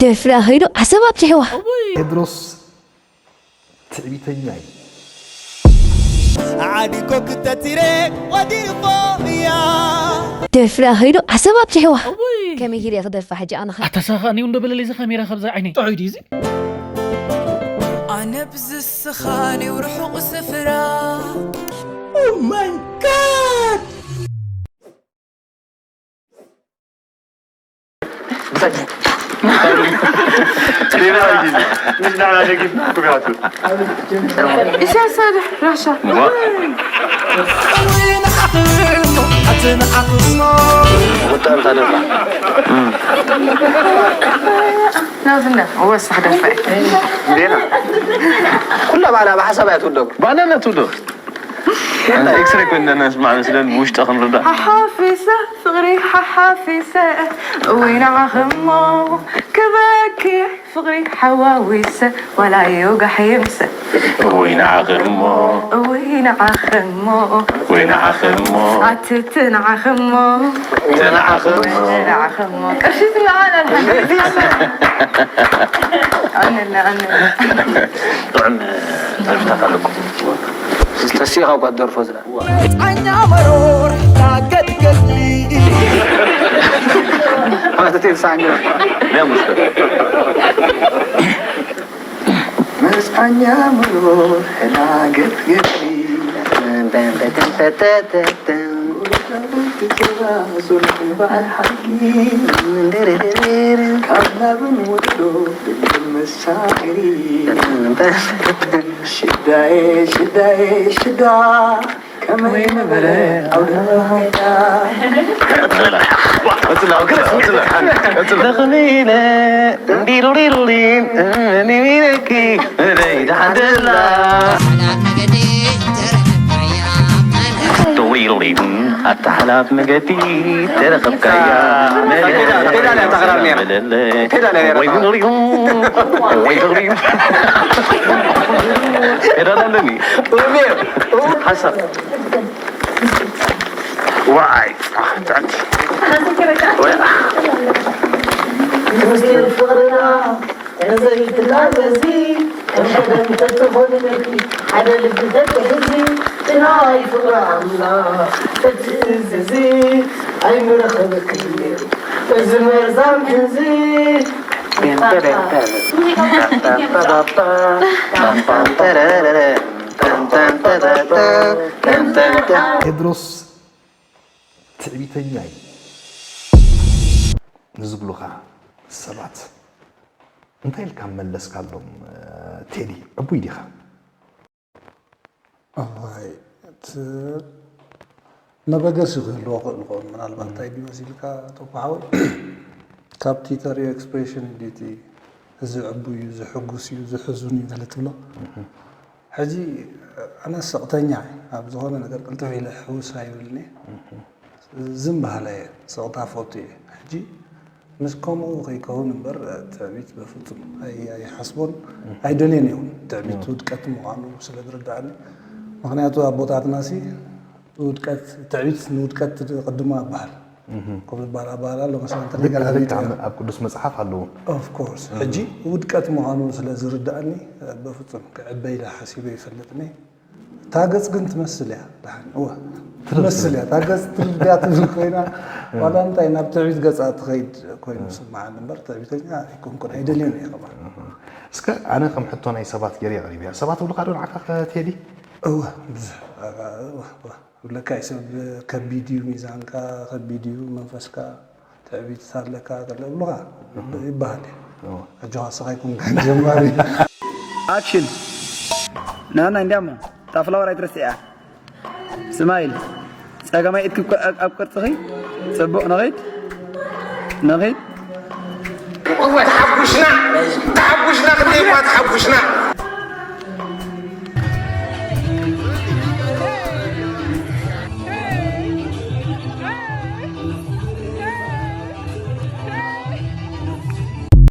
ደፍራ ኸይዱ ዓሰብ ኣብፅሕዋ። ቴድሮስ ትዕቢተኛ እዩ። ዓዲኮ ክተቲረ ወዲፎ እያ ደፍራ ኸይዱ ዓሰብ ኣብፅሕዋ። ከመይ ሂደ ክደፋ ሕጂ ኣነ ኸ ኣታ ሳኻ ኒው እንዶ በለለይ እዚ ካሜራ ካብዛ ዓይነይ ጥዑይ ድዩ እዚ ኣነ ብዝስኻ ኔው ርሑቕ ስፍራ ሌላ ጊዜ ምስጋና ደጊፍና ኩጋቱ ኢሳያስ ሳልሕ ራሻ ወጣን ታደላ ናብና ወሳሕ ደፋ ሌላ ኩላ ባላ ብሓሳብ እያ ትውደብ ባናና ትውደብ ኤክስሬ ኮይና ነስማዕ መስለን ውሽጢ ክንርዳእ ሓሓፊሰ ፍቕሪ ሓሓፊሰ ወይ ንዓኸሞ ክበኪ ፍቕሪ ሓዋዊሰ ዋላ ዮጋሕ ይምሰ ወይ ንዓኸሞ ወይ ንዓኸሞ ወይ ንዓኸሞ ኣትት ንዓኸሞ ተንዓኸሞ ንዓኸሞ ቅርሺ ትለዓል ኣንልና ኣንልና ጥዑም ደርፍታት ኣለኩም ዝተሲኻ እኳ ትደርፎ ዝላ ጣኛ መሮር ታገድገድሊ ተሳኛ መስቃኛ መሮር ሕና ገድገድሊ ሽዳዬ ሽዳዬ ሽዳ ከመይ ነበረ ኣውደ ተኽሊለ እንዲሩሪሩሪን ሚሚነኪ ደይዳሓንደላ ሪሩሪን ኣታ ሓላፍ መገዲ ተረኸብካያ ፔዳል እያ ተቕራብኒ እያ። መለለ ፔዳል እያ ወይ ሪሩሪን ወይ ሪሩሪን ፔዳል ኣለኒ ሓሳብ ዋይ ጥዕምቲ ምስጢር ፍቕርና ተዘይትላዘዚ ከም ቀደም ተትኾንለኪ ሓደ ልቢ ተትሕዚ ጥናይ ፍቕሪ ኣምላኽ ተትእዝዚ ኣይምረኸበክን ነይሩ እዚ መርዛም ሕንዚ ቴድሮስ ትዕቢተኛ እዩ ንዝብሉኻ ሰባት እንታይ ኢልካ መለስካሎም? ቴዲ ዕቡይ ዲኻ? እዋይ እቲ መበገሲ ክህልዎ ክእል ንኸውን ምናልባት እንታይ ድዩ መሲልካ ተኳሓወይ ካብቲ ተሪኦ ኤክስፕሬሽን ድዩ እቲ እዚ ዕቡይ እዩ እዚ ሕጉስ እዩ እዚ ሕዙን እዩ ገለ ትብሎ ሕጂ ኣነ ስቕተኛ እየ ኣብ ዝኾነ ነገር ቅልጥፍ ኢለ ሕውስ ኣይብልን እየ ዝም በሃላይ እየ ስቕታ ፈቱ እየ ሕጂ ምስ ከምኡ ከይከውን እምበር ትዕቢት በፍጹም ኣይሓስቦን ኣይደልዮን እየ እውን ትዕቢት ውድቀት ምዃኑ ስለ ዝርድኣኒ ምኽንያቱ ኣቦታትና ሲ ውድቀት ትዕቢት ንውድቀት ትቅድሞ ይበሃል ከም ዝበሃል ኣበሃል ኣሎ መሰለን ተደጋጋሚ ኣብ ቅዱስ መጽሓፍ ኣለዎ of course ሕጂ ውድቀት ምዃኑ ስለ ዝርድኣኒ በፍጹም ክዕበ ኢለ ሓሲበ ይፈልጥኒ እታ ገጽ ግን ትመስል እያ ደሓን እወ ትመስል እያ እታ ገጽ ትርድያ ትብል ኮይና ዋላ እንታይ ናብ ትዕቢት ገጻ ትኸይድ ኮይኑ ስምዓኒ እምበር ትዕቢተኛ ኣይኮንኩን ኣይደልዮን እየ ከማን እስከ ኣነ ከም ሕቶ ናይ ሰባት ገይረ ኣቕሪበያ ሰባት ብሉካ ዶ ንዓካ ቴዲ እወ ብዙሕ እብለካ እዩ ሰብ ከቢድ እዩ ሚዛንካ ከቢድ እዩ መንፈስካ ትዕቢት ኣለካ ተለ እብሉካ ይበሃል እዩ ኣጆኻ ስኻ ይኩንካ ጀማሪ ኣክሽን ናና እንዲያሞ ጣፍላወር ኣይትረስዕ እያ ስማይል ጸገማይ እትክብ ኣብ ቅርጽኺ ጽቡቕ ንኺድ ንኺድ እወ ተሓጉሽና ተሓጉሽና ክንደይ እኳ ተሓጉሽና